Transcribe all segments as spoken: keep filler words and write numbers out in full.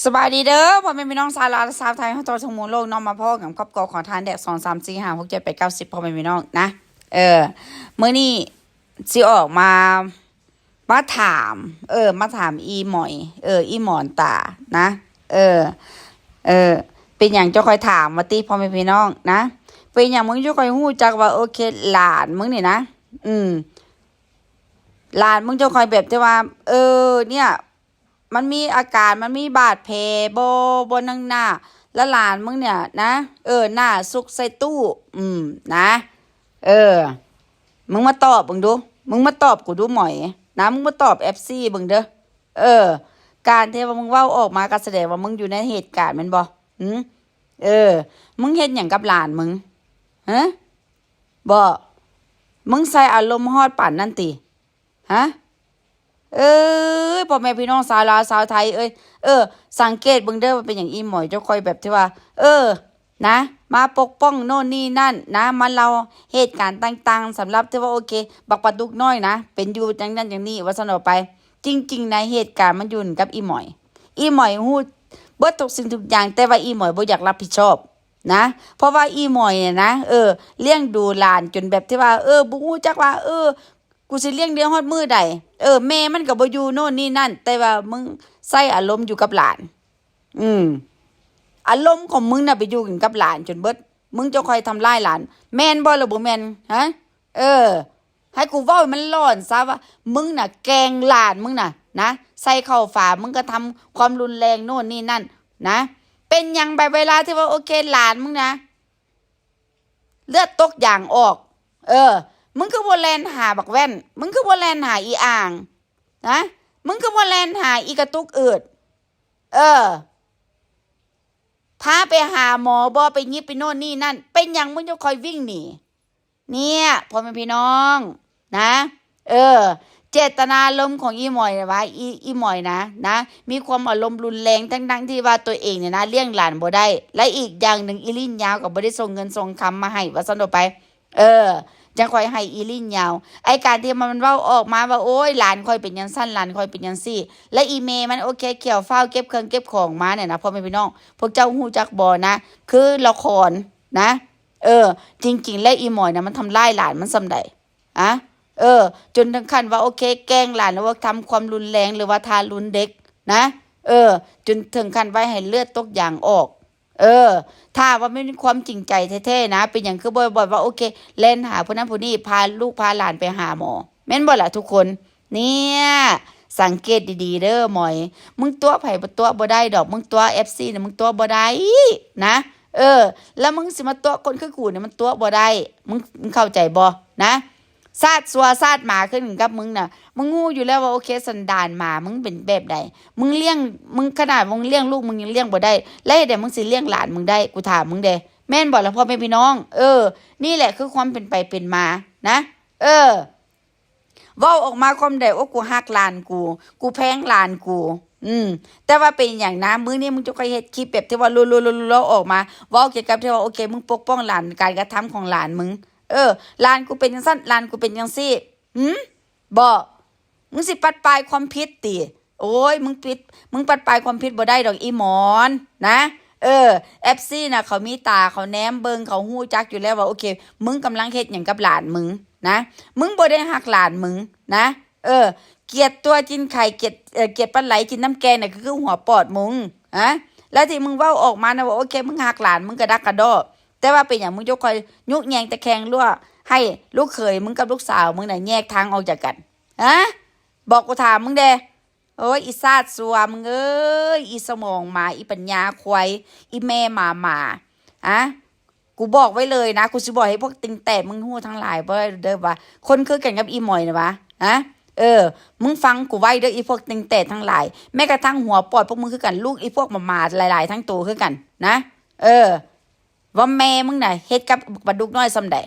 สบายดีเด้อ พ่อแม่พี่น้องชาวลาวและชาวไทย เฮาทั่วทุกมุมโลกเนาะ มาพ้อกันกับครอบครัวของทานแดก สอง สาม สี่ ห้า หก เจ็ด แปด เก้า สิบ พ่อแม่พี่น้องนะ เออ มื้อนี้สิออกมา มาถาม เออ มาถามอีหมอย เออ อีหมอนตานะ เออ เออ เป็นหยังเจ้าค่อยถามว่าติ พ่อแม่พี่น้องนะ เป็นหยังมึงเจ้าค่อยฮู้จักว่า โอเค หลานมึงนี่นะ อืม หลานมึงเจ้าค่อยแบบที่ว่า เออ เนี่ย มันมีอาการ มันมีบาดแผลบ่ บ่นังหน้า แล้วหลานมึงเนี่ยนะ เออ หน้าซุกใส่ตู้ อืม นะ เออ มึงมาตอบมึงดู มึงมาตอบกูดูหมอยนะ มึงมาตอบ เอฟซี มึงเด้อ เออ การที่ว่ามึงเว้าออกมาก็แสดงว่ามึงอยู่ในเหตุการณ์แม่นบ่ หืม เออ มึงเฮ็ดหยังกับหลานมึง ฮะ บ่ มึงใส่อารมณ์ฮอดปานนั้นติ ฮะ เอ้ย พ่อแม่พี่น้องชาวลาวชาวไทยเอ้ย เออ สังเกตเบิ่งเด้อว่าเป็นหยังอีหมอยเจ้าค่อยแบบที่ว่า เออ นะ มาปกป้องโน่นนี่นั่นนะ มาเล่าเหตุการณ์ต่างๆ สำหรับที่ว่า โอเค บักปลาดุกน้อยนะ เป็นอยู่จังนั้นจังนี้ ว่าซั่นออกไป จริงๆ ในเหตุการณ์มันอยู่กับอีหมอย อีหมอยฮู้เบิดทุกสิ่งทุกอย่าง แต่ว่าอีหมอยบ่อยากรับผิดชอบนะ เพราะว่าอีหมอยเนี่ยนะ เออ เลี้ยงดูหลานจนแบบที่ว่า เออ บ่ฮู้จักว่า เออ กูสิเลี้ยงเลี้ยงฮอดมื้อใด เออ แม่มันก็บ่อยู่โน่นนี่นั่น แต่ว่ามึงใส่อารมณ์อยู่กับหลาน อืม อารมณ์ของมึงน่ะไปอยู่กันกับหลานจนเบิด มึงจะคอยทำร้ายหลาน แม่นบ่หรือบ่แม่น ฮะ เออ ให้กูเว้าให้มันหลอนซะว่า มึงน่ะแกล้งหลานมึงน่ะนะ ใส่เข้าฝา มึงก็ทำความรุนแรงโน่นนี่นั่นนะ เป็นหยังไปเวลาที่ว่า โอเค หลานมึงนะ เลือดตกยางออก เออ มึงคือบ่แล่นหาบักแว่น มึงคือบ่แล่นหาอีอ่าง นะ มึงคือบ่แล่นหาอีกระตุกอืด เออ พาไปหาหมอบ่ ไปหยิบไปโน่นนี่นั่น เป็นหยังมึงจะคอยวิ่งหนี เนี่ย พ่อแม่พี่น้อง นะ เออ เจตนารมณ์ของอีหมอยนะวะ อี อีหมอยนะ นะ มีความอารมณ์รุนแรง ทั้งๆ ที่ว่าตัวเองเนี่ยนะ เลี้ยงหลานบ่ได้ และอีกอย่างหนึ่ง อีลิ้นยาวก็บ่ได้ส่งเงินส่งคำมาให้ ว่าซั่นออกไป เออ จั่งค่อยให้อีลิ้นยาว ไอ้การที่มันเว้าออกมาว่า โอ้ย หลานค่อยเป็นจั่งซั่น หลานค่อยเป็นจั่งซี่ และอีแม่มัน โอเค เขียวฟ้าวเก็บเครื่องเก็บของมาเนี่ยนะ พ่อแม่พี่น้อง พวกเจ้าฮู้จักบ่นะ คือละครนะ เออ จริงๆ แล้วอีหมอยนะ มันทำร้ายหลานมันส่ำใด อะ เออ จนถึงขั้นว่า โอเค แกล้งหลาน หรือว่าทำความรุนแรง หรือว่าทารุณเด็กนะ เออ จนถึงขั้นว่าให้เลือดตกยางออก เออ ถ้าว่าไม่มีความจริงใจแท้ๆ นะ เป็นหยังคือบ่อยๆ ว่า โอเค แล่นหาผู้นั้นผู้นี้ พาลูกพาหลานไปหาหมอ แม่นบ่ล่ะทุกคน เนี่ย สังเกตดีๆ เด้อหมอย มึงตั๋วไผบ่ตั๋วบ่ได้ดอก มึงตั๋ว เอฟซี เนี่ย มึงตั๋วบ่ได้นะ เออ แล้วมึงสิมาตั๋วคนคือกูเนี่ย มันตั๋วบ่ได้ มึง มึงเข้าใจบ่นะ ชาติซัวชาติหมาขึ้นกับมึงน่ะ มึงฮู้อยู่แล้วว่า โอเค สันดานหมามึงเป็นแบบใด มึงเลี้ยง มึงขนาดมึงเลี้ยงลูกมึงยังเลี้ยงบ่ได้ แล้วเฮ็ดใดมึงสิเลี้ยงหลานมึงได้ กูถามมึงเด้ แม่นบ่ล่ะพ่อแม่พี่น้อง เออ นี่แหละคือความเป็นไปเป็นมานะ เออ เว้าออกมาความใด โอ้ กูฮักหลานกู กูแพงหลานกู อืม แต่ว่าเป็นหยังนะ มื้อนี้มึงจะค่อยเฮ็ดคลิปแบบที่ว่ารัวๆๆๆออกมา เว้าเกี่ยวกับที่ว่า โอเค มึงปกป้องหลาน การกระทำของหลานมึง เออ หลานกูเป็นจั่งซั่น หลานกูเป็นจั่งซี่ หืม บ่ มึงสิปัดปายความผิดติ โอ้ย มึงปิด มึงปัดปายความผิดบ่ได้ดอกอีหมอนนะ เออ เอฟซี น่ะ เขามีตา เขาแนมเบิ่ง เขาฮู้จักอยู่แล้วว่า โอเค มึงกำลังเฮ็ดหยังกับหลานมึงนะ มึงบ่ได้ฮักหลานมึงนะ เออ เกลียดตัวกินไข่ เกลียด เอ่อ เกลียดปลาไหลกินน้ำแกงน่ะ คือหัวปอดมึง ฮะ แล้วที่มึงเว้าออกมานะว่า โอเค มึงฮักหลาน มึงกระดักกระดอ แต่ว่าเป็นหยังมึงจะคอยยุแยงตะแคงรั้ว ให้ลูกเขยมึงกับลูกสาวมึงน่ะแยกทางออกจากกัน ฮะ บอกกูถามมึงเด้ โอ้ย อีซาดซัวมึงเอ้ย อีสมองหมา อีปัญญาควาย อีแม่หมาหมา อะ กูบอกไว้เลยนะ กูสิบอกให้พวกติงแตกมึงฮู้ทั้งหลายเด้อว่า คนคือกันกับอีหมอยนะวะ ฮะ เออ มึงฟังกูไว้เด้อ อีพวกติงแตกทั้งหลาย แม้กระทั่งหัวปอดพวกมึงคือกัน ลูกอีพวกหมาหมาหลายๆ ทั้งตัวคือกันนะ เออ ว่าแม่มึงน่ะเฮ็ดกับปลาดุกน้อยส่ำใด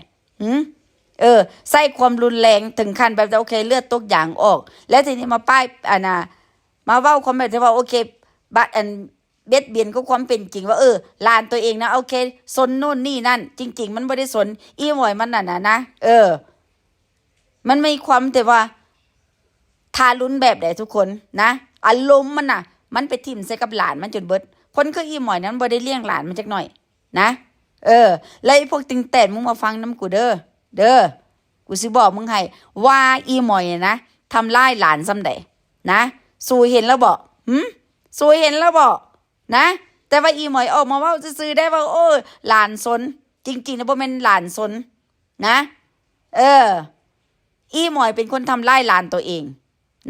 หืม เออ ใช้ความรุนแรงถึงขั้นแบบ โอเค เลือดตกยางออก แล้วทีนี้มาป้าย อันน่ะ มาเว้าความแบบที่ว่า โอเค บัดอัน เบียดเบียนกับความเป็นจริงว่า เออ หลานตัวเองนะ โอเค ซนโน่นนี่นั่น จริงๆ มันบ่ได้ซน อีหมอยมันน่ะนะ นะ เออ มันมีความแต่ว่า ทารุณแบบใดทุกคนนะ อารมณ์มันน่ะ มันไปถิ่มใส่กับหลานมันจนเบิด คนคืออีหมอยนั้นบ่ได้เลี้ยงหลานมันจักหน่อยนะ เออ แล้วไอ้พวกติงแตนมึงมาฟังนำกูเด้อ เด้อ กูสิบอกมึงให้ ว่าอีหมอยนะ ทำร้ายหลานส่ำใดนะ สูเห็นแล้วบ่ หึ สูเห็นแล้วบ่ นะ แต่ว่าอีหมอยออกมาเว้าซื่อๆได้ว่า โอ้ หลานซน จริงๆนะ บ่แม่นหลานซนนะ เออ อีหมอยเป็นคนทำร้ายหลานตัวเอง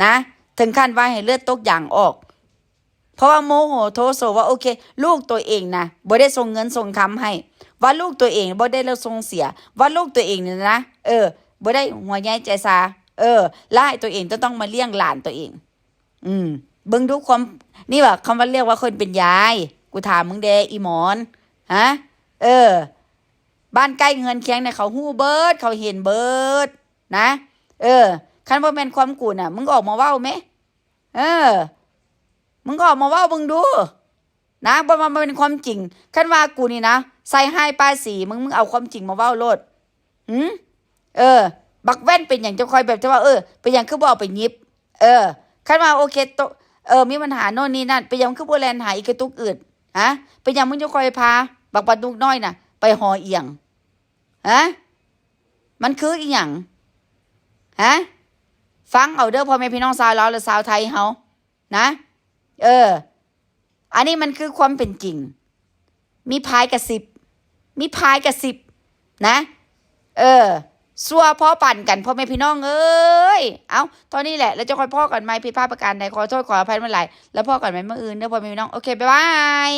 นะ ถึงขั้นว่าให้เลือดตกยางออก เพราะว่าโมโหโทโสว่า โอเค ลูกตัวเองนะ บ่ได้ส่งเงินส่งคำให้ ว่าลูกตัวเองบ่ได้แล้วส่งเสีย ว่าลูกตัวเองเนี่ยนะ เออ บ่ได้หัวใหญ่ใจซา เออ แล้วให้ตัวเองต้องต้องมาเลี้ยงหลานตัวเอง อืม เบิ่งดูความ นี่ว่าคำว่าเรียกว่าคนเป็นยาย กูถามมึงแด่อีหมอน ฮะ เออ บ้านใกล้เฮือนเคียงเนี่ยเขาฮู้เบิด เขาเห็นเบิด นะ เออ คันบ่แม่นความกูน่ะ มึงออกมาเว้าแหม เออ มึงก็ออกมาเว้าเบิ่งดู นะ บ่ว่ามันเป็นความจริง คันว่ากูนี่นะ ใส่ร้ายป้ายสี มึง มึงเอาความจริงมาเว้าโลด หึ เออ บักแว่นเป็นหยังจะคอยแบบจะว่า เออ เป็นหยังคือบ่เอาไปหยิบ เออ คันว่าโอเคโต เออ มีปัญหาโน่นนี่นั่น เป็นหยังคือบ่แล่นหาอีกกระตุกอื่น ฮะ เป็นหยังมึงจะคอยพา บักปลาดุกน้อยน่ะ ไปหอเอียง ฮะ มันคืออีหยัง ฮะ ฟังเอาเด้อพ่อแม่พี่น้องชาวลาวและชาวไทยเฮา นะ เออ อันนี้มันคือความเป็นจริง มีพายกระซิบ มีพายกระซิบ นะ เออ ซั่วพอปานกันพ่อแม่พี่น้องเอ้ย เอ้า เท่านี้แหละ แล้วจะค่อยพ้อกันใหม่ ผิดพลาดประการใด ขอโทษขออภัยมาหลาย แล้วพ้อกันใหม่มื้ออื่นเด้อพ่อแม่พี่น้อง โอเค บ๊ายบาย